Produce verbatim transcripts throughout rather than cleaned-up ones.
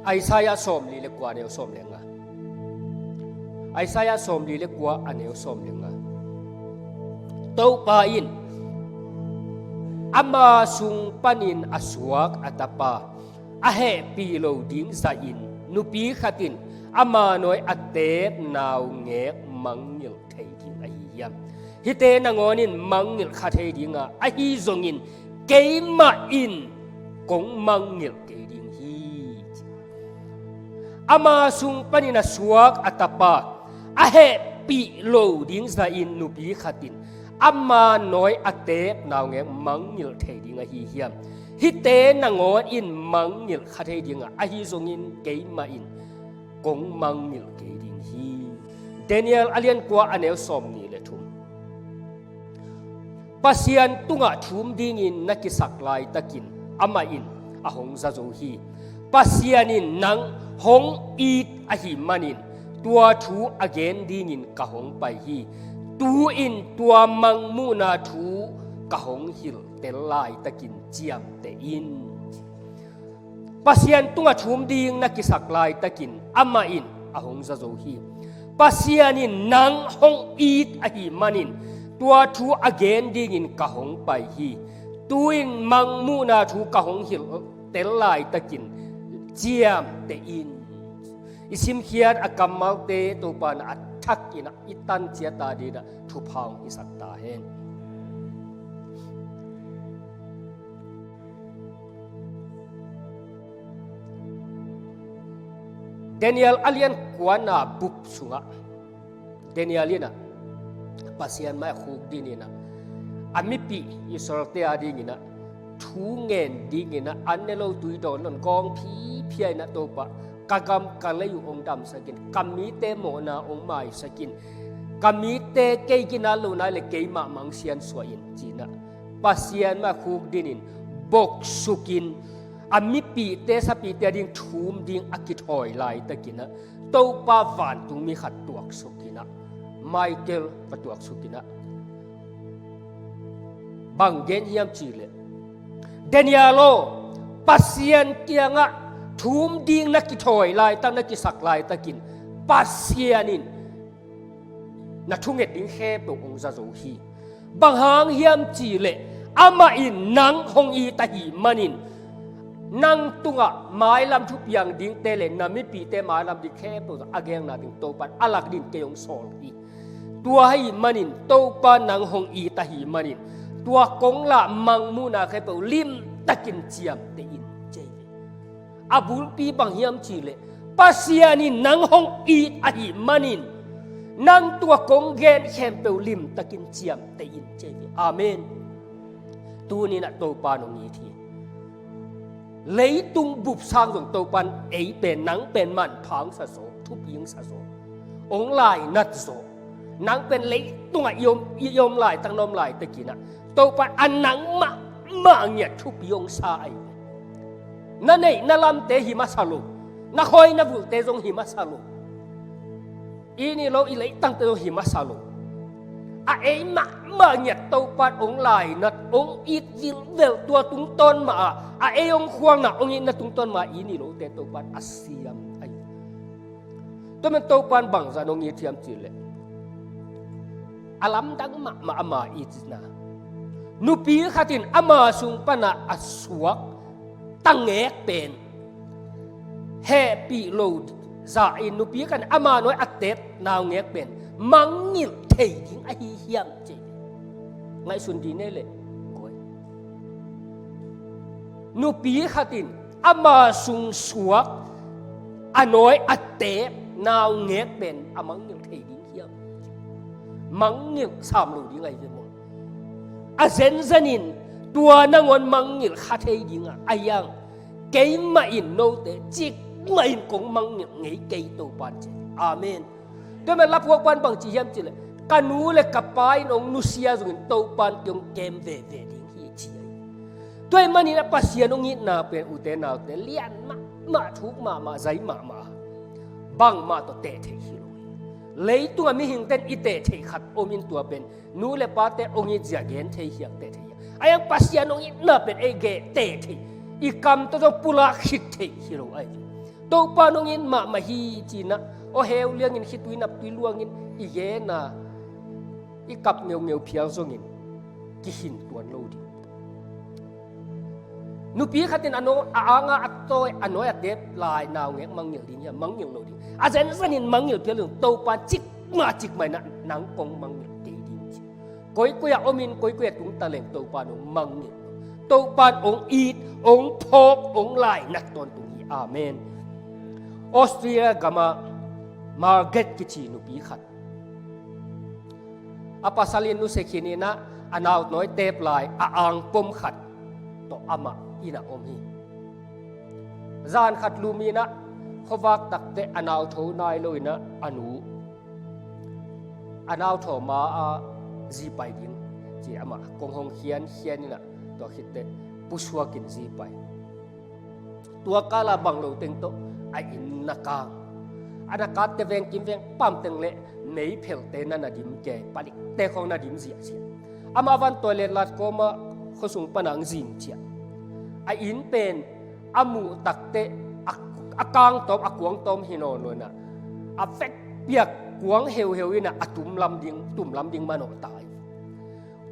Isaiah sawmli le kua, a neu sawm le nga. Isaiah sawmli le kua, a neu sawm le nga. Topa in, ama sung panin a suak a tapa, a hehpih lo ding zahin nupi khat in ama nawi a teep naungek mangngilh thei ding ahi hiam? Hihte nangawn in mangngilh kha thei ding a, ahi zongin keimah in kong mangngilh kei ding hi. Ama sung panin a suak a tapa, a hehpih lo ding zahin nupi khat in ama nawi a teep naungek mangngilh thei ding ahi hiam? Hihte nangawn in mangngilh kha thei ding a, ahi zongin keimah in kong mangngilh kei ding hi. Daniel a lian kua, a neu sawmnih le thum. Pasian tungah thum dingin na kisak laitakin amah in a hong za zo hi. Pasian in nang hong it ahih manin tua thu a gen dingin ka hong pai hi. Tu-in tua mangmuhna thu ka hong hilhtel laitakin ciamteh in. Pasian tungah thum ding na kisak laitakin amah in a hong za zo hi. Pasian in nang hong it ahih manin tua thu a gen dingin ka hong pai hi. Tu-in mangmuhna thu ka hong hilhtel laitakin ciamteh in. I simkhiat a kammalte Topa in a thak in a i tan ciat a dingin a thupha hong hisak ta hen. Daniel a lian kuana bup sungah Daniel in a Pasian mai a khuk dingin a, a mipih Israelte a dingin a thu ngen dingin a an ne lo tui dawn lo in gawng phiphia in a, Topa, ka gam ka lei uh hong damsak in, ka mite mawhna hong maisak in, ka mite kei ginat lo nai le keimah mangsian suah in, ci-in a Pasian mai a khuk dingin boksuk in a mipihte sapihte a ding thum ding a kithawi laitakin a Topa vantung mi khat tuaksuk in a, Michael va tuaksuk in a, bang gen hiam cih leh, Daniel aw, Pasian kiangah thum ding na kithawi laitak, na kisak laitakin Pasian in na thunget ding khempeuh hong za zo hi. Bang hang hiam cih leh amah in nang hong it ahih manin nang tungah mailam thupiang dingte le na mipihte mailam ding khempeuh a genna ding Topa in a lak dingin kei hong sawl hi. Tua ahih manin Topa nang hong it ahih manin tua kong lah mangmuhna khempeuh limtakin ciamteh in, ci hi. A bulpi bang hiam cih leh Pasian in nang hong it ahih manin nang tua kong gen khempeuh limtakin ciamteh in, ci hi. Amen. Tuni-in a Topa in hong it hi. Leitung bup sang zong Topa in ei pen, nang pen manpha hong sa zaw, thupi hong sa zaw, hong lainat zaw. Nang pen leitungah i om, i om laitak, na om laitakin a Topa in a nang mahmah ngiat thupi hong sa ahi. Na neih na lamte hi masa lo, na khawi na vulhte zong hi masa lo, i nih lo i leitangte zong hi masa lo. A ei mahmah ngiat Topa in hong lainat, hong it vilvel, tua tungtawn mah a, a ei hong khualna, hong itna tungtawn mah a i nih lote Topa in a siam ahi. Tua man Topa in bangzah in hong it hiam cih leh, a lamdang mahmah ama itna, nupi khat in ama sung pan a suak tangek pen hehpih lo zahin nupi khat in ama nawi a teep naungek pen mangngilh thei ding ahi hiam, ci hi. Ngaihsun dih ni leh, koi, nupi khat in ama sung suak a nawi a teep naungek pen a mangngilh thei ding hiam? Mangngilh sam lo ding ahi ve maw? A zenzen in tua nangawn mangngilh kha thei ding a, a hiang, keimah in note cikmah in kong mangngilh ngei kei, Topa in ci hi. Amen. Tua man laphuakpa in bang ci hiam cih leh, ka nu le ka pa in hong nusia zongin Topa in kei hong kem veve ding hi, ci hi. Tua ahih manin a Pasian hong itna pen, ute naute, lian mahmah, thuk mahmah, zai mahmah, bangmah tawh teh theih hi lo hi. Leitungah mihingte in i teh theih khat om in, tua pen nu le pate hong it zia gen thei hiam, teh theih hiam? A hiang, Pasian hong itna pen ei gen, teh theih, i kam tawh zong pulak khit theih hi lo ahi. Topa nong it mahmah hi ci-in ah, aw heu liangin khitui naptui luangin i gen a, i kap ngeungeu phial zongin kihin tuan lo ding. Nupi khat in a nawi, a anga a tawi, a nawi a tep lai naungek mangngilh ding hiam? Mangngilh lo ding. A zenzenin mangngilh phial lo ding. Topa in cikmah cikmah in ah nang kong mangngilh kei ding ci. Koikoi ah om in, koikoi ah tung ta leng Topa in hong mangngilh. Topa in hong it, hong phawk, hong lainat tawntung hi. Amen. Australia gam ah Margaret kici nupi khat, a pasal in nusia khin in ah, a nautnawi tep lai a angpom khat tawh amah inn ah om hi. Zan khat lum in ah, khuavak takteh a nau tho nai lo in ah, a nu a nau thaw ma-ah zi pai ding ci, amah kong hong khiankhian in ah, tua khitteh pusuakin zi pai. Tua kal ah bang lo teng tawh a inn na kang. A na kangte veng kim veng pam teng leh meiphelhte na na dim kei, palikte khawng na dim ziahziah. Amah van toilet lat kawmah khuasung pan ah hong zin ciah. A inn pen a muh takteh a, a kang tawm, a kuang tawm hi nawn lo in ah, a vekpi-a kuang heuheu in ah, a tumlam ding, tumlam ding manawh ta hi.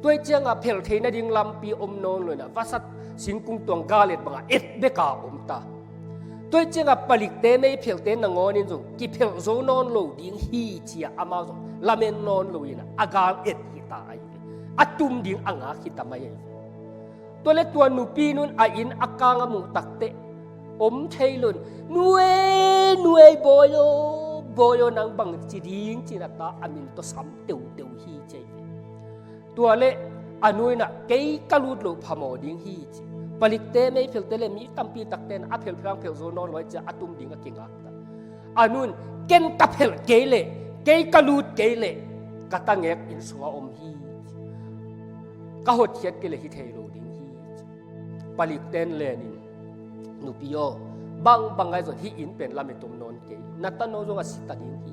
Tua ahih ciangah phelh theih nading lampi om nawn lo in ah, vasat singkung tuang gal et bangah et bek a om ta. Tua ahih ciangah palikte, meiphelhte nangawn in zong kiphelh zo nawn lo ding hi ci-a amau zong lamen nawn lo in ah, a gal et hi ta ahi ve. A tum ding a ngak hi ta mai ahi ve. Tua leh tua nupi nu'n a inn a kang a muh takteh om thei lo in, "Nu ei, nu ei, bawi aw, bawi aw, nang bang ci ding?" ci-in a ta a min tawh sam teuteu hi ci ahi ve. Tua leh a nu in ah, "Kei ka lut loh phamawh ding hi," ci. Palikte, meiphelhte leh mi tampi takte in a phelh phelang phelh zo nawn lo ahih ciang a tum ding a kingak ta. A nu in, "Ken ka phelh kei leh, kei ka lut kei leh, ka tangek inn sungah om hi," ci. "Ka hotkhiat kei leh hi thei lo ding hi," ci. Palikte in len in, "Nupi aw, bangbang ahi zong hih inn pen lamet om nawn kei, na tano zong a si ta ding hi.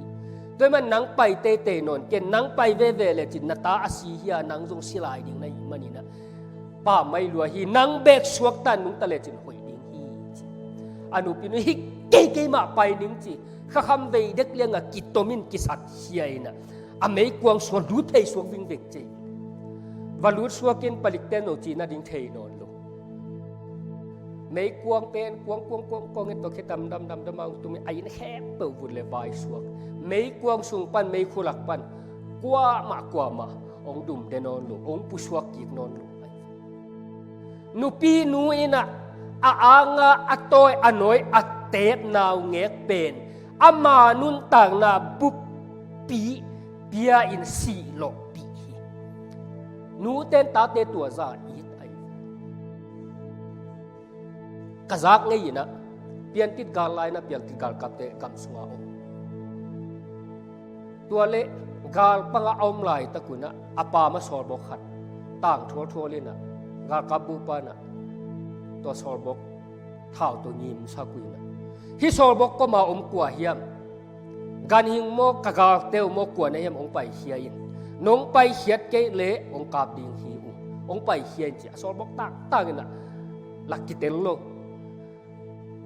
Tua ahih manin nang pai teitei nawn ken, nang pai veve lecin na ta a si hi-a, nang zong si lai ding na hih manin ah, pammaih lua hi, nang beek suakta in nungta lecin hoih ding hi," ci. A nupi nu, "Hi kei, keimah pai ning," ci. Khakham vei dek liangah kitom in kisat khia in ah, a meikuang sung ah lut phei suak vingveng ci. Va lut suak in, palikte in zong cih nading thei nawn lo. Meikuang pen kuang kuang kuang kuang in, tua khit damdam damdam a hong tum in, a inn khempeuh vut leh vai suak. Meikuang sung pan, meikhu lak pan kuamah kuamah hong dum de nawn lo, hong pusuak kik nawn lo. Nupi nu in ah, a anga a tawi, a nawi a tep naungek pen ama nuntakna buppi pia in sih lawhpih hi. Nute in tate tua zah it ahi. Ka zak ngei in ah, piantit gal lai in ah, piantit galkapte gam sungah om. Tua leh galpang ah a om laitak un ah, a pam ah sawlbok khat tang thualthual in ah, galkap bupa in ah tua sawlbok thau tawh ngimsak uh in ah, "Hih sawlbok kua ma om, kua hiam? Ganhing maw, ka galte uh maw, kua na hiam, hong paikhia in. Nong paikhiat kei leh hong kap ding hi ung. Hong paikhia in," ci. A sawlbok tangtang in ah, lak kitel lo.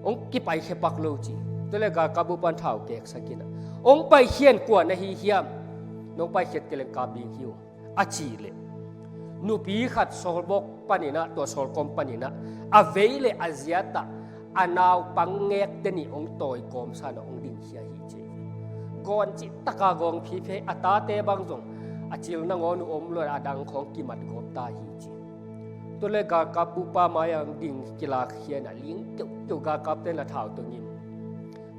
"Hong kipaikhia pak lo," ci. Tua leh galkap bupa in thau keksak in ah, "Hong paikhia in, kua na hi hiam? Nong paikhiat kei leh kap ding hi ung," a cih leh, nupi khat sawlbok pan in ah, tua sawlkom pan in ah, a vei leh a ziat ah a naupang ngekte nih hong tawi kawmsa in ah hong dingkhia hi ci. Gawn cih tak a gawng phiphi, a tate bang zong a cil nangawn uh om lo, a dang khawng kimat gawp ta hi ci. Tua leh galkap bupa mai-ah ding kilakkhia in ah, ling keuhkeuh, galkapte in ah thau tawh ngim.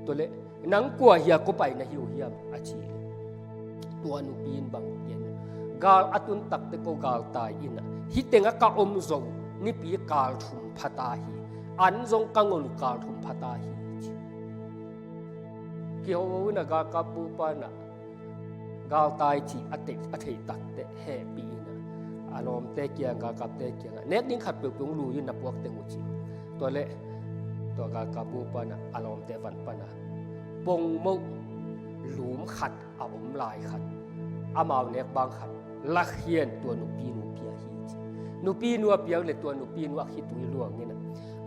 Tua leh, "Nang kua hi-a, kua pai na hi uh hiam?" a cih leh, tua nupi in bang gen, "Gal a tun takteh ko galtai in ah, hih teng ah ka om zawh uh nipi kal thum pha ta hi. An zong ka ngol uh kal thum pha ta hi," ci. Kiho in ah galkap bupa in ah galtai cih a theih, a theih takteh hehpih in ah, a lawmte kiang, galkapte kiangah, "Nek ding khat peuhpeuh hong lui in, na puak teng uh," ci. Tua leh tua galkap bupa in ah a lawmte van pan ah pongmoh lum khat a om lai khat, amau nek bang khat lakhia in tua nupi nu pia hi ci. Nupi nu a piak leh tua nupi nu a khitui luang in ah,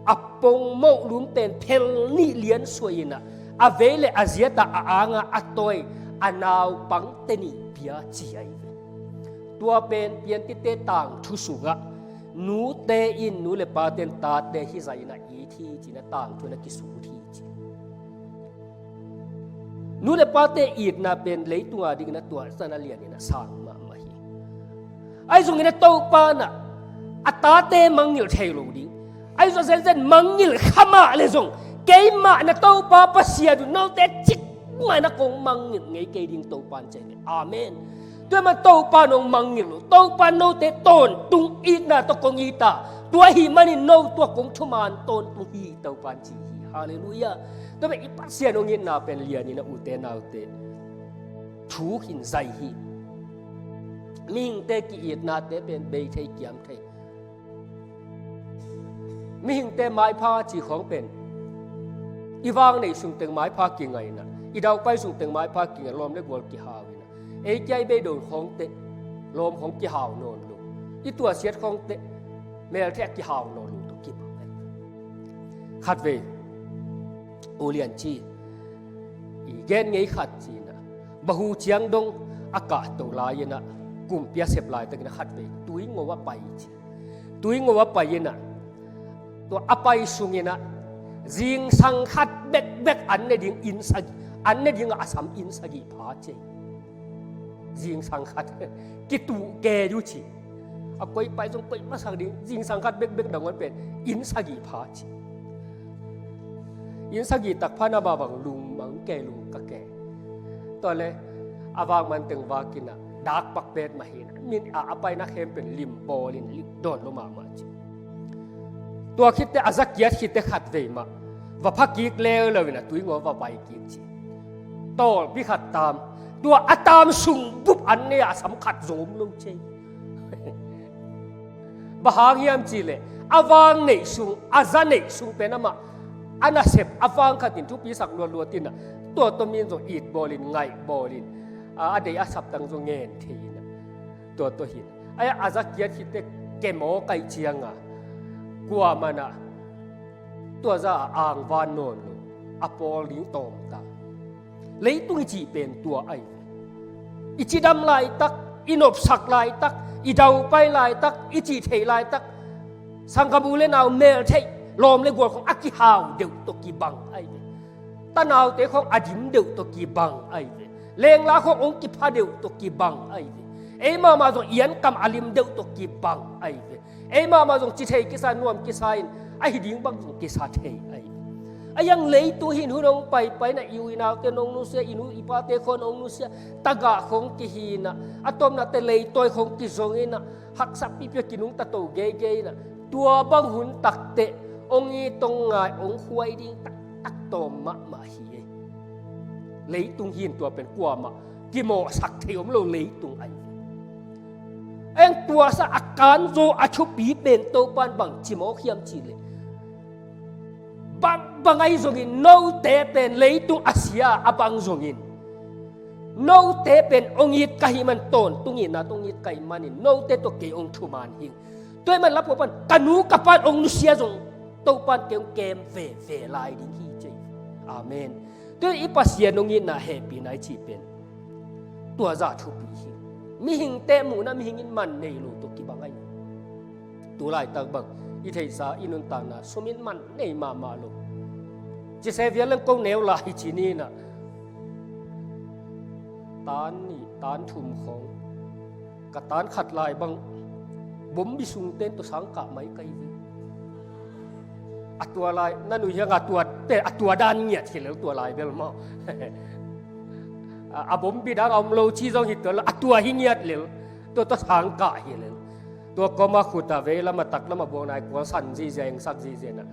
A pongmoh lum pen phel nih lian suai in ah, a vei le a ziat ah a ang a a tawi a naupang te nih pia ci ahi ve. Tua pen piantite tangthu sungah nute in nu le pate in tate hizah in ah it hi ci-in ah tangthu in ah kisut hi ci. Nu le pate itna pen leitung a dingin ah tua zah a lian in ah sang mahmah hi. Ahi zongin ah Topa in ah a tate mangngilh thei lo ding. Ahi zong zenzen mangngilh kha mah le zong, keimah na Topa Pasian uh note cik ngai na kong mangngilh ngei kei ding Topa in ci hi. Amen. Tua ahih manin Topa in hong mangngilh lo. Topa in note tawntung itna tawh kong it a, tua ahih manin no tungah kong thuman tawntung hi Topa in ci hi. Halleluiah. Tua pen i Pasian hong itna pen lian in ah ute naute, thu hi in zai hi. Mihingte ki-itnate pen bei thei kiam thei. Mihingte maipha cih khawng pen i vang neih sung teng maipha kingai in ah, i daupai sung teng maipha kingai, lawm le gual kihau in ah, ei kia i beidong khawngte lawm khawng kihau nawn lo, i tuahsiat khawngte melthei a kihau nawn lo tawh kibang ahi. Khatvei U Lian Ci i gen ngei khat ci in ah, bahu ciang dong a kahto lai in ah, kumpi a sep laitakin ah khatvei tuingo ah pai ci. Tuingo ah pai in ah, tua a pai sung in ah zingsang khat bekbek an ne ding inn sagih, an ne ding ah a sam inn sagih pha ci. Zingsang khat kituh kei uh ci. A koi pai zong koi masak ding, zingsang khat bekbek nangawn pen inn sagih pha ci. Inn sagih tak pha in ah mah bang lung mang ke lung ka ke. Tua le a vak man teng vak in ah dak pak pet mah hi in ah, min a a paina khempeuh lim bawl in lim dawn lo mahmah ci. Tua khitteh a za kiat khitteh khatvei mah va pha kik leuleu in ah tuingo va pai kik ci. Tawlpi khat tam, tua a tam sung bup an ne a sam khat zong om lo ci. Bang hang hiam cih leh a vang neih sung, a za neih sung pen amah a nasep a vang khat in thupi sak luatluat in ah, tua tawh mi in zong it bawl in, ngaih bawl in, a, a deih a sap tang zong ngen thei in ah, tua tawh hi in ah, a za kiat khitteh kemaw kaih ciang a, kuamah in ah tua za a angvan nawn lo, a pawl ding tawm ta. Leitung i cih pen tua ahi ve. I cidam laitak, i nopsak laitak, i daupai laitak, i cih theih laitak, sanggam u le nau meltheih, lawm le gual khawng a kihau deuh tawh kibang ahi ve. Tanaute khawng a dim deuh tawh kibang ahi ve. Lengla khawng hong kipha deuh tawh kibang ahi ve. Ei mahmah zong i ankam a lim deuh tawh kibang ahi ve. Ei mahmah zong ci thei kisa, nuam kisa in, a hi ding bang zong kisa thei ahi. A hiang leitung hi in hun hong paipai in ah i u i naute in hong nusia, i nu i pate khawng hong nusia, tagah khawng kihi in ah, a tawpna teh leitawi khawng kizong in ah, haksat pipi a kinungta to geigei in ah, tua bang hun tak teh hong it hong ngai hong khuai ding taktak tawm mahmah hi. Leitung hi in tua pen kuamah kimawhsak thei om lo leitung ahi. Eng tua sa a kanzaw a thupi pen Topa in bang ci mawk hiam cih leh, bangbang ahi zongin note pen leitung a sia a bang zongin, note pen hong it ka hih man, tawntung itna tawh hong it ka hih manin note tawh kei hong thuman hi. Tua ahih man lapuapan ka nu ka pan hong nusia zong Topan kei hong kem veve lai ding hi ci. Amen. Tua i Pasian hong itna hehpihna i cih pen tua zah thupi hi. Mihingte muhna mihing in man nei lo tawh kibang ahi. Tu laitak bang i theihsa i nuntakna sum in man nei mahmah lo. Ci se vial leng ko neu lai hi ci ni in ah, tan nih tan thum khawng ka tan khat lai bang bombi sungten tawh sang kah mai ka hi ve. A tua lai na nuih hiang a tua, a tua dan ngiat hi lel tua lai bel maw. A, a bombi dang a om lo ci zong hi tua lo, a tua hi ngiat lel. Tua tawh sang kah hi lel. Tua kawma khut a vei lam a tak lam a buang nai kual san zizia, engsak zizia na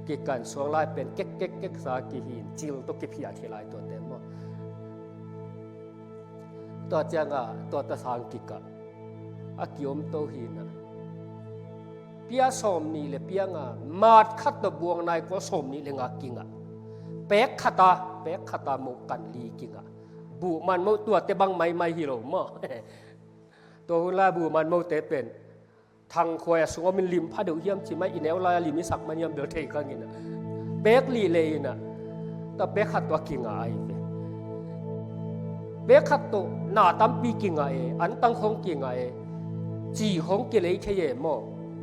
kikan suang lai pen kek kek kek sa kihin cil tawh kiphiat hi lai tua te maw. Tua ciangah tua ta sang kikah a kiom to hi na. Pia sawm nih le pianga mat khat tawh buang nai kual sawm nih le nga kingah. Pek khata, pek khata moh kan li kingah. Buh man moh tuate bang maimai hi lo maw. Tua hun lai buh man mohte pen Thangkhuai a sung om in lim pha deuh hiam ci mai, i neu lai a lim i sak man hiam bel thei khang in ah. Pek lih leh in ah, tua pek khat tua kingah ahi ve. Pek khat tawh na tampi kingah e, antang khong kingah e, ci khong kilei thei e maw.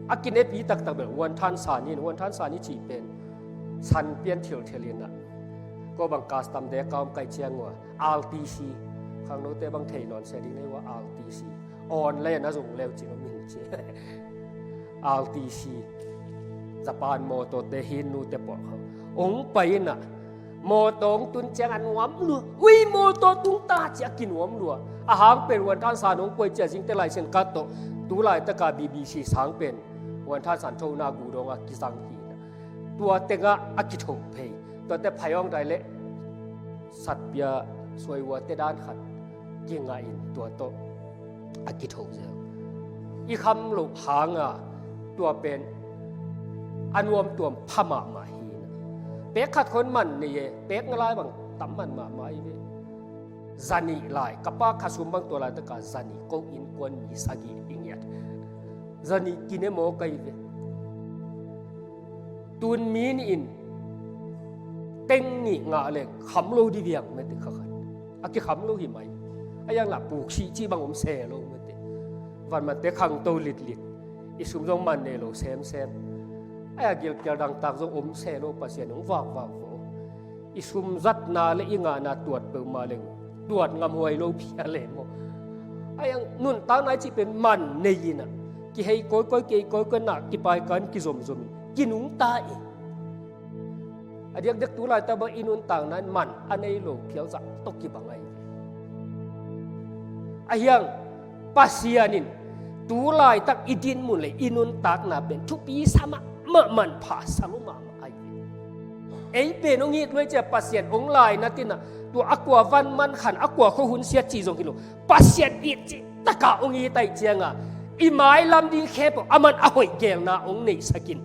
A kinepi taktak bel uanthan san in, uanthan san i cih pen san pian thilthil in ah. Ko bang custom de ka om kai ciang ua, R T C. Khangnote bang thei nawn se ding nei ua, R T C. Online a zong leu cin om in ci. R T C. Japan mawtawte, hin nute pawh kha. Ong pai in ah, mawtaw ong tun ciang a nuam lua. Ui, mawtaw tung ta ci a kinuam lua. A hang pen uanthan san ong kuai ci a zingte lai sen ka tawh. Tu laitaka B B C sang pen uanthan san thona gu dong a kizang hi in ah. Tua tengah a kitho phei. Tuate phai awng dai leh satpia suai uate dan khat kingah in tua tawh a kitho zel. I kham loh hanga tua pen a nuamtuam pha mahmah hi in ah. Pek khat khon man nei e, pek nga lai bang tam man mahmah hi ve. Zanih lai, ka pa khasum bang tua laitaka zanih ko innkuan mi sagih i ngiat. Zanih kine maw ka hi ve. Tun mi nih in teng nih ngah leng kham lo di viang mete kha khat. A kikham lo hi mai. A yang lah puk sih cih bang om se lo mete. Van mate khangto litlit. I sum zong man nei lo semsem. A ya gilkial dangtak zong om se lo, Pasian hong vakvak vaw. I sum zatna le i ngahna tuat peuhmah leng tuat ngamhuai lo phial e maw. A yang nuntakna i cih pen man nei in ah, kihei kawikawi, kihei kawikawi na kipai kan kizomzom in kinungta e. A diakdiak tu laitak bang i nuntakna in man a nei lo phial zah tawh kibang ahi. A hiang Pasian in tu laitak i dinmun le i nuntakna pen thupi sa mahmah, manpha sa lo mahmah ahi. Ei pen hong it luai cia Pasian hong lainat in ah, tua a kua van man khan, a kua khua hun siat cih zong hi lo. Pasian it cih taka hong it ahi cianga i mailam ding khempeuh a man a hoih gelna hong neihsak in.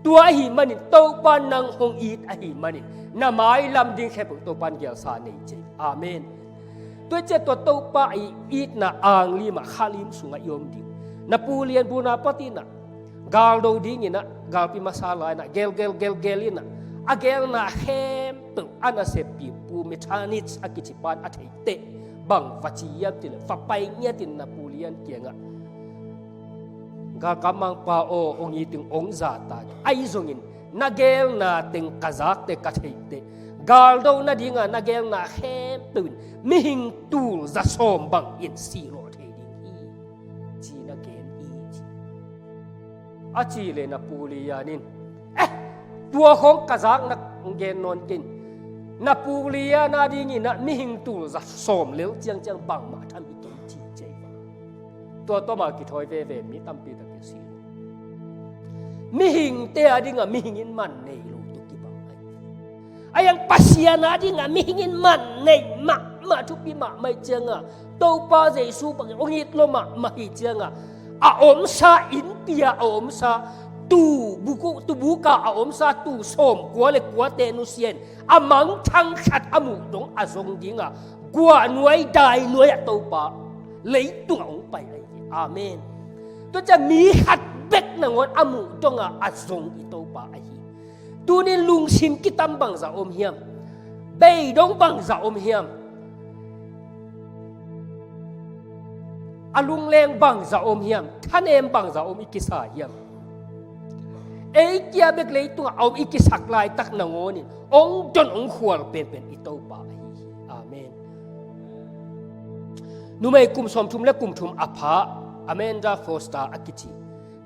Tua ahi manin Topa nang hong it ahi manin na mailam ding khempeuh Topa in gelsa nei cia. Amen. Tua ciah tua Topa i itna anglim ah khalim sungah i om ding. Na pu lian buna patinah galdo dinginah galpi masa lainah gelgel gelgel inah a gelna khempeuh a naseppi Pu Methanich a kici pan a theiteh bang va ci hiam cih leh va pai ngiatin na pu lian kiangah galkap mangpa aw, hong it ing, hong zahtak ing. Ahi zongin na gelna teng ka zakteh ka theihteh galdo nadinga na gelna khempeuh in mihing tul za sawm bangin sihlawh thei ding hi, ci na gen hi, ci. A cih leh na pu lian in, eh, tua khawng ka zak na gen nawn kei in. Na pu lian a dinginah mihing tul za sawm lel ciangciang bangmah tham hi kei, ci ciai. Tua tawh mah kithawi veve mi tampi tak i si. Mihingte a dingah mihing in man nei lo tawh kibang ahi. A yang Pasian a dingah mihing in man nei mahmah, thupi mahmah ih ciangah Topa Jesu bangin hong it lo mahmah hi ciangah a omsa innpi ah a omsa tuu buku, tuubuka a omsa tuu sawmkua le kuate nusia in a mangthang khat a muh dong a zong dingah guahnuai dainuai ah Topa leitungah hong pai ahi hi. Amen. Tua ciah mi khat bek nangawn a muh dongah a zong i Topa ahi. Tunin lungsim kitam bangzah om hiam? Beidong bangzah om hiam? A lungleng bangzah om hiam? Thanem bangzah om i kisa hiam? Ei kia bek leitungah a om i kisak laitak nangawnin hong don hong khual penpen i Topa ahi hi. Amen. Numei kum sawmthum le kum thum a pha Amanda Foster a kici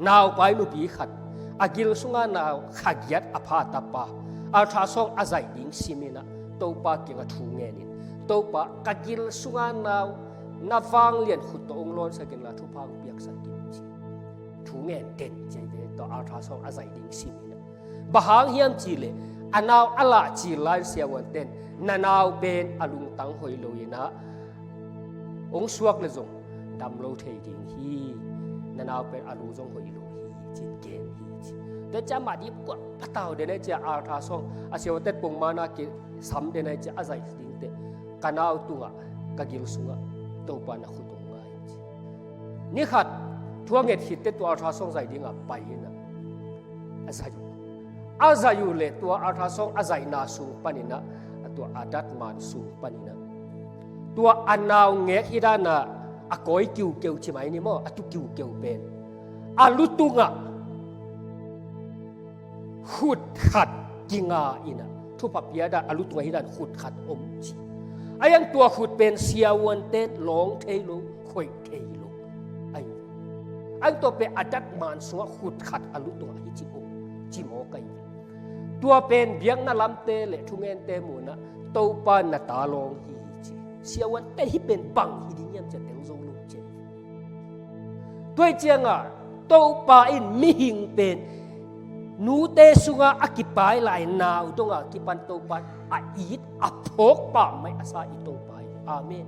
naupai nupi khat, a gil sunga nau kha giat a pha tapa, ultrasound a zaih ding siminah Topa kiangah thu ngenin, Topa, ka gil sunga nau na vanglian khut tawh hong lawnsakin la thupha hong piaksak in, ci. Thu ngen den ciai ve, tua ultrasound a zaih ding siminah. Bang hang hiam cih leh a nau a lah cil lai-in siavuanten na nau pen a lungtang hoih loinah hong suak le zong dam lo thei ding hi. Na nau pen a lu zong hoih lo hi, cin gen hi, ci. Tua ciah mah dip kuah patau den ai ciah ultrasound a siavuanten pongmana kisam den ai ciah a zaih dingteh ka nau tungah ka gil sungah Topa na khut hong ngai, ci. Ni khat Thu a nget khit teh tua ultrasound zaih dingah pai in ah, a zaih uh. A zaih uh leh tua ultrasound a zaihna sung panin ah, a tua a datman sung panin ah, tua a nau ngek hi dan ah, a kawi kiukeu ci mai ni maw, a tu kiukeu pen, a lutungah khut khat kinga in ah, thupha pia dan a lutungah hi dan khut khat om ci. A hiang tua khut pen siavuante'n lawng thei lo, khoih thei lo. Ai, a hiang tua pen a datman sungah khut khat a lutungah hi ci om ci maw kai. Tua pen biakna lamte leh thungente mun ah Topa na ta lawng hi ci. Siavuante'n hih pen bang hi ding hiam ci a tel zo lo ci. Tua hi ciangah Topa in mihing pen nute sungah a kipai lai nau dongah kipan Topa in a it a phawk pah mai a sa i Topa hi. Amen.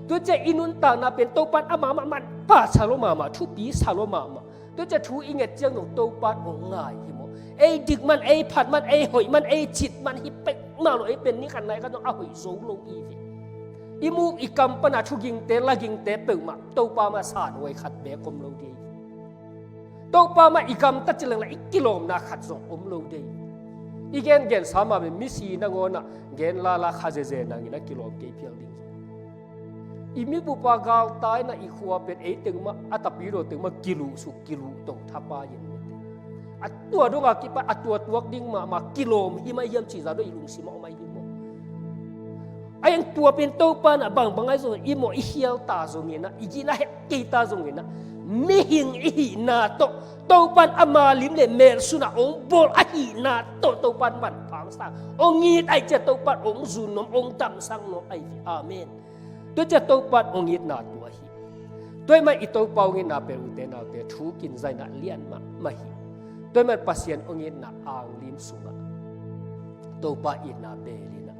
Tua ciang i nuntakna pen Topa in amah mah manpha sa lo mahmah, thupi sa lo mahmah. Tua ciang thu i nget ciang zong Topa in hong ngai hi maw. Ei dik man, ei phat man, ei hoih man, ei cit man hi peuhmah lo, ei pen ni khat nai khat zong a hoih zo lo hi ve. I muk i kam pana thugingte, lagingte peuhmah Topa mah sanhuai khat beek om lo ding. Topa mah i gamta ci leng lah i kilawmna khat zong om lo ding. I gengen sa mah pen misi nangawnah gen lala kha zeze nangin a kilawm kei phial ding. I mipupa galtai in ah i khua pen ei teng mah, a tapidaw teng mah kiluhsuk kiluhto thapai in. A tua dongah kipan a tua tuak ding mahmah kilawm hi mai hiam cih zah dong i lungsimah om ahi hi maw. A hiang tua pen Topa in ah bangbang ahi zong i mawh i khial ta zongin ah, i gina het kei ta zongin ah, mihing i hihna tawh Topa in ama lim leh melsunah hong bawl ahihna tawh Topa in manpha hong sa, hong it ahih ciang Topa in hong zun nuam, hong damsak nuam ahi hi. Amen. Tua ciang Topa in hong itna tua hi. Tua ahih manin i Topa hong itna pen ute naute thu kinzaihna lian mahmah hi. Tua ahih manin Pasian hong itna anglim sungah Topa itna beel in ah,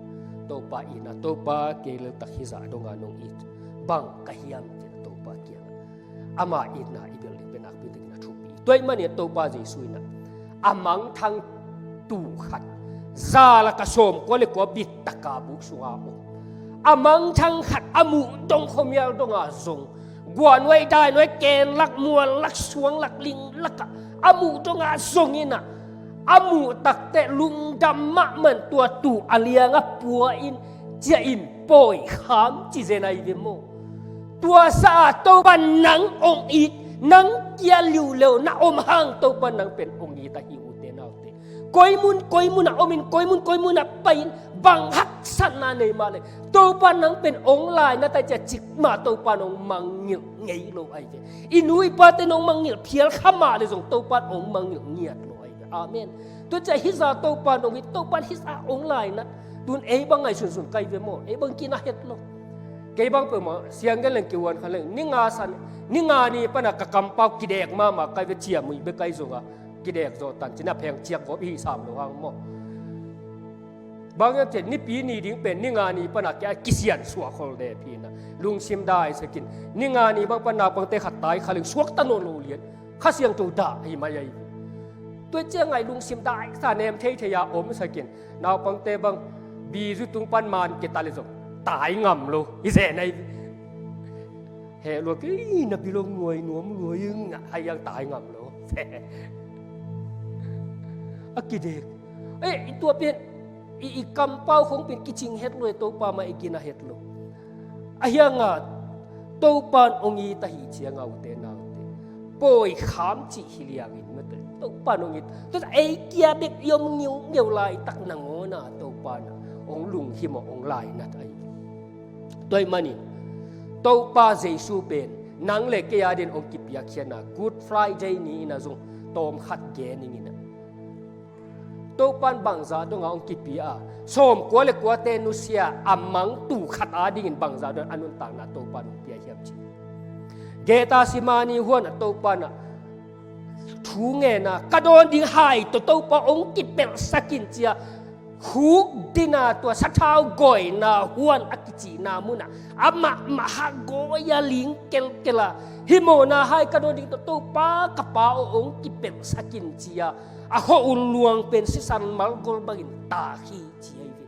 Topa itna, Topa kei leltak hizah dongah nong it bang ka hiam ci-in ah Topa kiangah ama itna i beel ding pen nakpi takin a thupi. Tua ahih manin Topa Jesu in ah a mangthang tu khat, za lak a sawmkua le kua bittaka buk sunga om, a mangthang khat a muh dong khuamial dongah zong, guahnuai dainuai, kenlak muallak suanglak linglakah a muh dongah zong in ah, a muh takteh lungdam mahmah in tua tu a liangah pua in, ciah in, pawi kham ci zen ahi ve maw. Tua sa-a Topa nang hong it, nang kia liuleu na om hang Topa nang pen hong it ahi ute naute. Koimun koimun ah om in, koimun koimun ah pai in, bang haksatna nei mah leh Topa nang pen hong lainat ahih ciang cikmah Topa nong mangngilh ngei lo ahi ve. I nu i pate nong mangngilh phial kha mah leh zong Topa hong mangngilh ngiat lo ahi ve. Amen. Tua ciang hizah Topa nong it, Topa hizah hong lainat. Tun ei bang ngaihsunsun kai ve maw, ei bang kina het lo. Kei bang peuhmah siang gen leng kihuan kha leng, ni nga san, ni nga ni pana ka kampau kidek mahmah kai ve, ciamui bek kai zongah kidek zawh tan ci-in a pheng ciak gawp i hih sam lo hang maw. Bang hiam cih leh Nipi ni ding pen ni nga ni pana kia kisian suah khol dep hi-in ah, lungsim daisak in, ni nga ni bang pan naupangte khat tai kha leng suakta nawn lo lian, Kha Siangtho dah hi mai ahi. Tua ciang ngai lungsim daisak, nem theithei a omsak in, naupangte bang bizu tung pan man kei ta leh zong tai ngam lo hi zen ahi. Heh lua kei na bilong nuai nuam lua ing, a hiang tai ngam lo. A kidek. Eh, i tua pen i, i kampau khong pen kicing het lo, Topa mah i kina het lo. A hiang a Topa in hong it ahih ciang a ute naute, pawi kham cih hi liangin mate, Topa in hong it. Tua ei kia bek i om ngiungeu laitak nangawn a Topa in hong lunghimawh, hong lainat ahi. Tua ahih manin Topa Jesu pen nang le kei adingin hong kipiakkhiatna Good Friday ni-in a zong tawm khat gen ning in ah, Topa in bangzah dongah hong kipia a, sawmkua le kuate nusia a mangtu khat adingin bangzah dongin a nuntakna Topa in hong pia hiam cih. Gethsemane huan ah Topa in ah thu ngen a, ka dawn ding hai tawh Topa hong kipelhsak in ci-a, khukdin a tua sathau gawina huan a kicihna munah amah mah hah gawi a ling kelkel a, hih mawhna hai ka dawn ding tawh Topa ka Pa aw hong kipelhsak in ci-a, a khua-ul luang pen sisan malgol bangin tak hi ci ahi ve.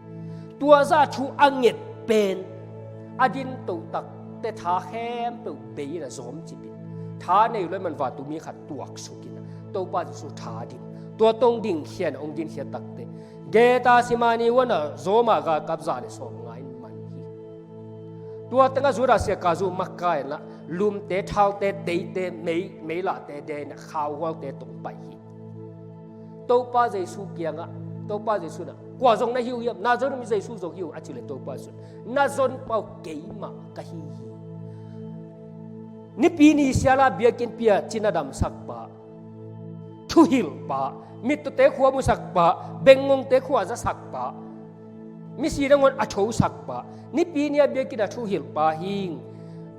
Tua zah thu a nget pen a din tohtak teh tha khempeuh bei in a zawm cip in, Tha nei lo man vantung mi khat tuak sukin Topa Jesu tha ding. Tua tawh hong dingkhia in hong dinkhia takteh Gethsemane huan ah Roma galkap za le sawmnga in man hi. Tua tengah Judas Iskariot makai in ah lumte, thalte, teite, mei, meilahte den ah khauhualte tawh hong pai hi. Topa Jesu kiangah, Topa Jesu in ah, kua zong na hi uh hiam? Nazareth mi Jesu zong hi uh a cih leh Topa Jesu in, na zonpa uh keimah ka hi hi. Nipi ni sial ah biakinnpi ah cina damsakpa, thuhilhpa, mittawte khua musakpa, bengngongte khua zasakpa, misi nangawn a thosakpa, nipi ni a biakinn ah thuhilhpa hi ing.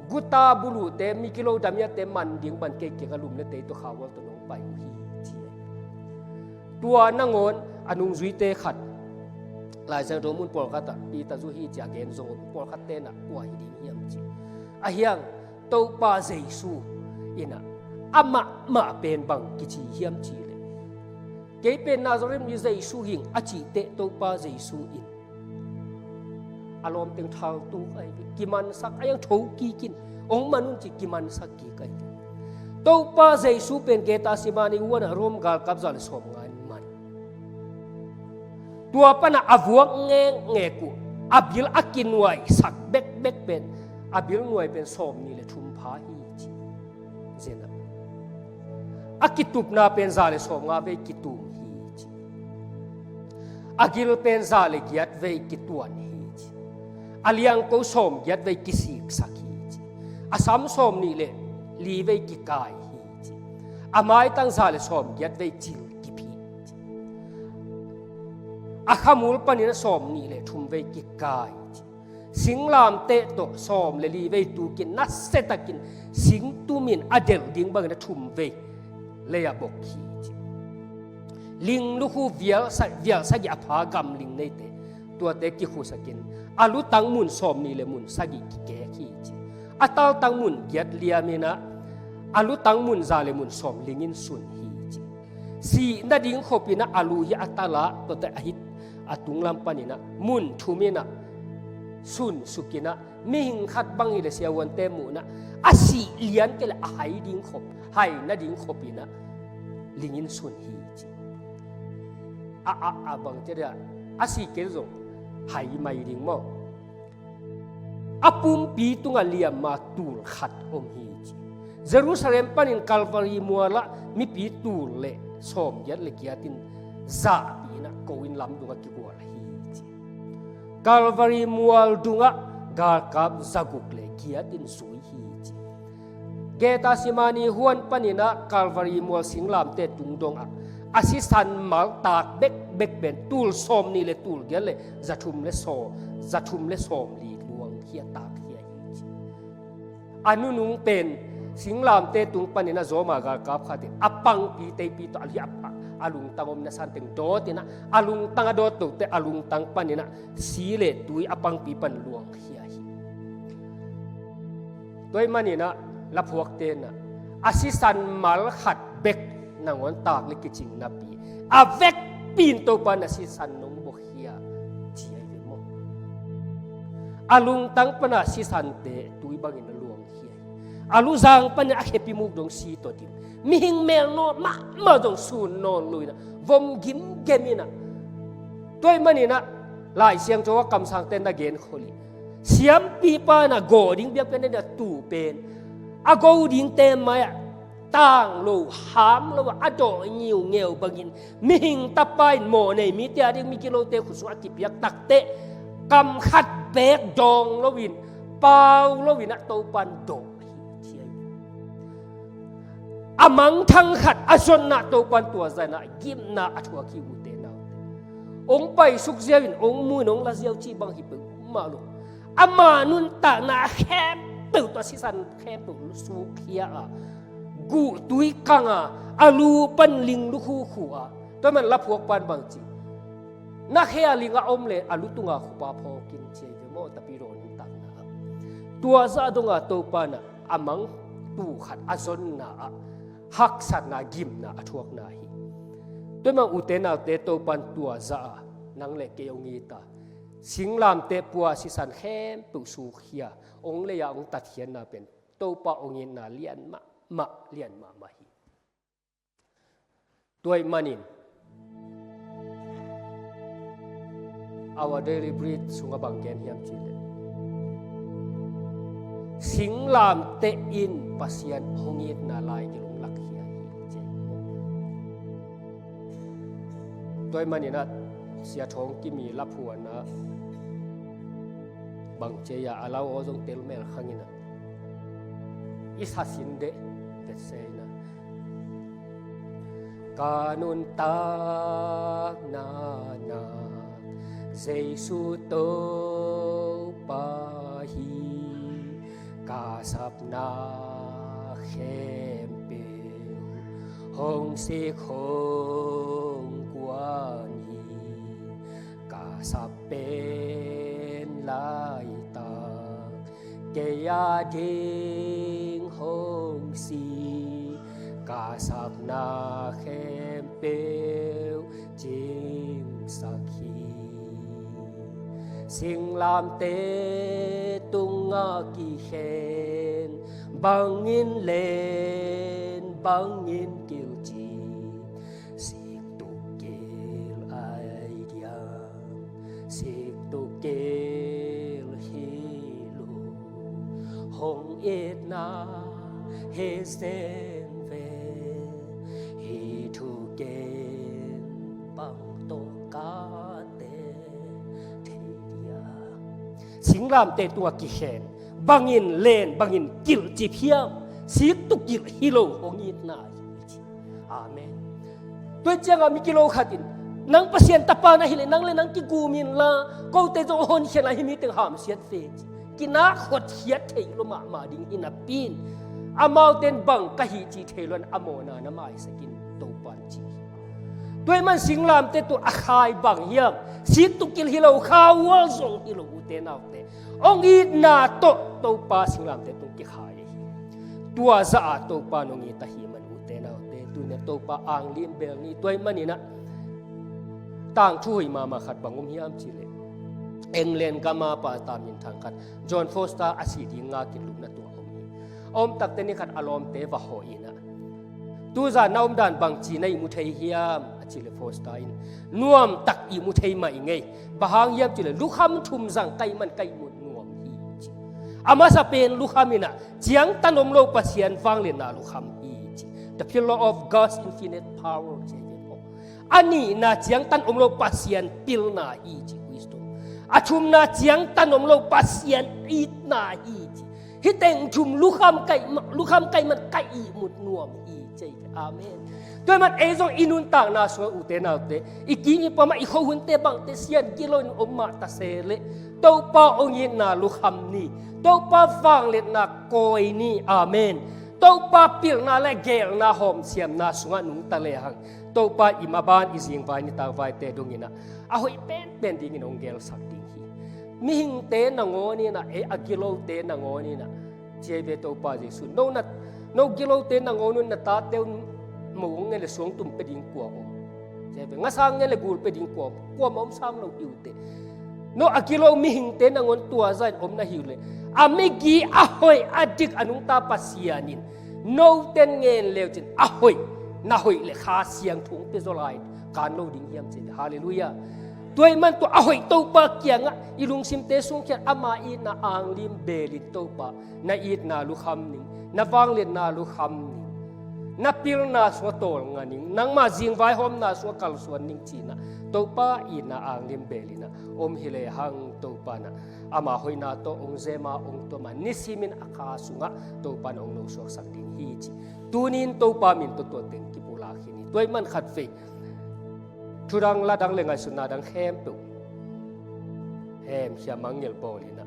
Guta bulute, mi kilo damiate man ding bang kei kiangah lum le tei tawh khauhual tawh nong pai uh hi, ci hi. Tua nangawn a nungzuite khat, Lai Siangtho mun pawlkhat ah Peter zu hi ci a gen zong om, pawlkhatte in ah kua hi ding hiam ci. Ahih hang Topa Jesu in ah amah mah pen bang kici hiam cih leh, kei pen Nazareth mi Jesu hi ing a cih teh Topa Jesu in a lawmte thaltuk ahi ve, kimansak, a hiang tho kik in, hong man un ci kimansak kik ahi ve. Topa Jesu pen Gethsemane huan ah Rom galkap za le sawmnga in man. Tua pan ah a vuak ngekngek uh, a bil a kinuaisak bekbek pen, a bil nuai pen sawmnih le thum pha hi ci. Zen ah, a kitupna pen za le sawmnga vei kitum hi ci. A gil pen za le giat vei kituan hi ci. A liangko sawmgiat vei kisiksak hi ci. A sam sawmnih le li vei kikai hi ci. A maitang za le sawmgiat vei cil kiphit ci. A khamul panin a sawmnih le thum vei kikai ci. Singlamteh tawh sawm le li vei tukin, nasiatakin sing tumin a delh ding bangin a thum vei lei-ah bok hi ci. Ling lukhu vial sa-, vial sagih a pha gamling neite, tuate kikhusakin a lutang mun sawmnih le mun sagih kikek hi ci. A taltang mun giat liamin ah, a lutang mun za le mun sawm lingin sun hi ci. Sih nading khopin ah a lu hi a tala, tuate a hit a tunglam panin ah mun thumin ah sunsukin ah, mihing khat bang hi leh siavuante muhna, a sih lian kei leh a hai ding khop, hai nading khopin ah lingin sun hi ci. A, a, a bang ci dia, a sih kei zong hai mai ding maw. A pumpi tungah liamma tul khat om hi ci. Jerusalem panin Calvary mualah mipi tul le sawmgiat le giatin zahpi in ah ko in lamdungah kigual hi ci. Calvary mual dungah galkap zaguk le giatin zui hi ci. Gethsemane huan panin ah Calvary mual singlamteh tungdong ah a sisan mal tak bekbek pen tul sawmnih le tul giat le zathum le saw, zathum le sawmli luangkhia, takkhia hi ci. A nunung pen singlamteh tung panin ah Roma galkap khat in a pangpi teipi tawh a lu hi a, a lungtang omna santeng dawtin ah, a lungtang a dawt lote a lungtang panin ah si le tui a pangpi pan luangkhia hi. Tua ahih manin ah laphuakte in ah a sisan mal khat bek nangawn tak le kicing napi, a vekpi in Topa na sisan nong buakhia ci ahi ve maw. A lungtang pan a sisante tui bangin a luangkhia hi. A luzang panin a khepi muk dong si tawh dim, mihing mel nawn mahmah dong sun nawn lo in ah vom gimgem in ah. Tua ahih manin ah Lai Siangtho ah kamsangte na genkhol hi. Siampipa in ah gawh ding biakpiakna ding a tu pen a go dingte mai-ah tang lo, ham lo, a dawh ngiungeu bangin, mihing tapa in mawhnei mite a ding migilote khut sungah a kipiak takteh kam khat beek dawng loin, pau loin ah Topa in dawh hi ci ahi. A mangthang khat a zonna Topa in tua zah in ah gimna a thuak hi, ute naute. Hong paisuk ziau in, hong mu in hong la ziau cih bang hi peuhmah lo. Ama nuntakna khempeuh tawh a sisan khempeuh sukkhia a, guhtui kang a, a lu pan ling lukhu khu a. Tua ahih manin laphuakpa in bang ci, na khe a ling a om leh a lu tunga khupa phawk in ci ahi ve maw, tapidaw nuntakna ah. Tua zah dong a Topa in ah a mang tul khat a zonna ah haksatna, gimna a thuakna hi. Tua ahih manin ute naute, Topa in tua zah a nang le kei hong it a, singlamteh pua sisan khempeuh sukkhia, hong lei-a hong tatkhiatna pen Topa hong itna lian mah mah lian mahmah hi. Tua ahih manin Our Daily Bread sungah bang gen hiam cih leh, singlamteh in Pasian hong itna laigil hong lakkhia hi, ci. Tua ahih manin ah Sia Thawng Kim i laphuan ah bang ci a, a lau aw zong telmel khang in ah, i sa sin deh, vet se in ah. Ka nuntakna nak Jesu Topa hi, ka sapna khempeuh hong sik hong kuan hi. Ka sap pen laitak kei a ding hong si, ka sapna khempeuh cingsak hi. Singlamteh tungah kikhen, bangin len, bangin kilcip, sik tuk kil ai diam, sik tuk kil hi lo. Hong itna hi zen ve, hih thu ken bang tawh ka teel thei diam. Singlamteh tungah kikhen, bangin len, bangin kilcip hiam, sik tuk kil hi lo, hong itna hi, ci. Amen. Tua ciangah mi kilo khat in, nang Pasian Tapa na hih leh nang le nang kigum inla, kote zong honkhiatna hi, mi teng hamsiat ve, ci. Kinak hotkhiat theih lua mahmah ding hi napi in, amaute in bang ka hih cih thei lo in a mawhna na maisak in, Topa in ci hi. Tua ahih man singlamteh tung a khai bang hiam, sik tuk kil hi lo, kha ual zong hi lo, ute naute, hong itna tawh Topa singlamteh tung kikhai hi. Tua zah a Topa in hong it ahih man, ute naute, tuni a Topa anglim bel ni. Tua ahih manin ah tangthu hoih mahmah khat bang om hiam cih leh, England gam a pastor minthang khat, John Foster, a sih ding ngak in lupna tungah om hi. A om takteh ni khat a lawmte va hawh in ah, tu zan na omdan bangci na ihmu thei hiam, a cih leh Foster in, nuamtak ihmu thei mah ing ei. Bang hang hiam cih leh lukham thum zang ka hih man ka ihmut nuam hi, ci. A masa pen lukham in ah, ciangtan om lo Pasian vangliatna lukham hi, ci. The pillar of God's infinite power, ci hi. A nihna ciangtan om lo Pasian pilna hi, ci, wisdom. A thumna ciangtan om lo Pasian itna hi, ci. Hih teng thum lukham ka hih ma-, lukham ka hih man ka ihmut nuam hi, ci. Amen. Tua ahih man ei zong i nuntakna sungah, ute naute, i kiim i pam ah, i khuahunte bangte sian gilo in om mah ta se leh, Topa hong itna lukham ni, Topa vangliatna kawi ni. Amen. Topa pilna le geelna hawmsiamna sungah nungta lehang, Topa i maban, i zingvai, nitakvaite dongin ah, a hoih penpen dingin hong geelsak ding hi. Mihingte nangawn in ah, ei, a gilote nangawn in ah, ci hi ve Topa Jesuh. No na, no gilote nangawn un na tate un mo hong ngen leh suangtum pia ding kua om? Ci hi ve. Ngasa hong ngen leh gul pia ding kua om? Kuamah om sam lo hi uh teh. No a gilo mihingte nangawn tua zah in om na hi uh leh, a migi, a hoih, a dik, a nungta Pasian in note in ngen le uh cin, a hoih, na hoih leh Kha Siangtho hong pia zaw lai kan lo ding hiam, ci hi ve. Halleluiah. Tua ahih man tua a hoih Topa kiangah i lungsimte sungkhia in, ama itna anglim bel in, Topa, na itna lukham ning, na vangliatna lukham ning, na pilna sungah tawlnga ning, nangma zingvai hawmna sungah kalsuan ning, ci-in ah Topa itna anglim bel in ah om hi lehang, Topa in ah ama hoihna tawh hong zem a, hong tuam a, nisimin a kha sungah Topa in hong nosuaksak ding hi, ci. Tuni in Topa min tawh tua teng kipulak hi ni. Tua ahih man khatvei thudang, ladang le ngaihsutna dang khempeuh hemkhia mangngilh bawl in ah,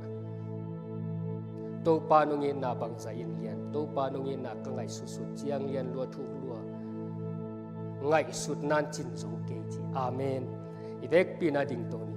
Topa nong itna bangzah in lian, Topa nong itna ka ngaihsutsut ciang lian lua, thuk lua, ngaihsutna in cin zo kei, ci. Amen. I vekpi-in ah dingto ni.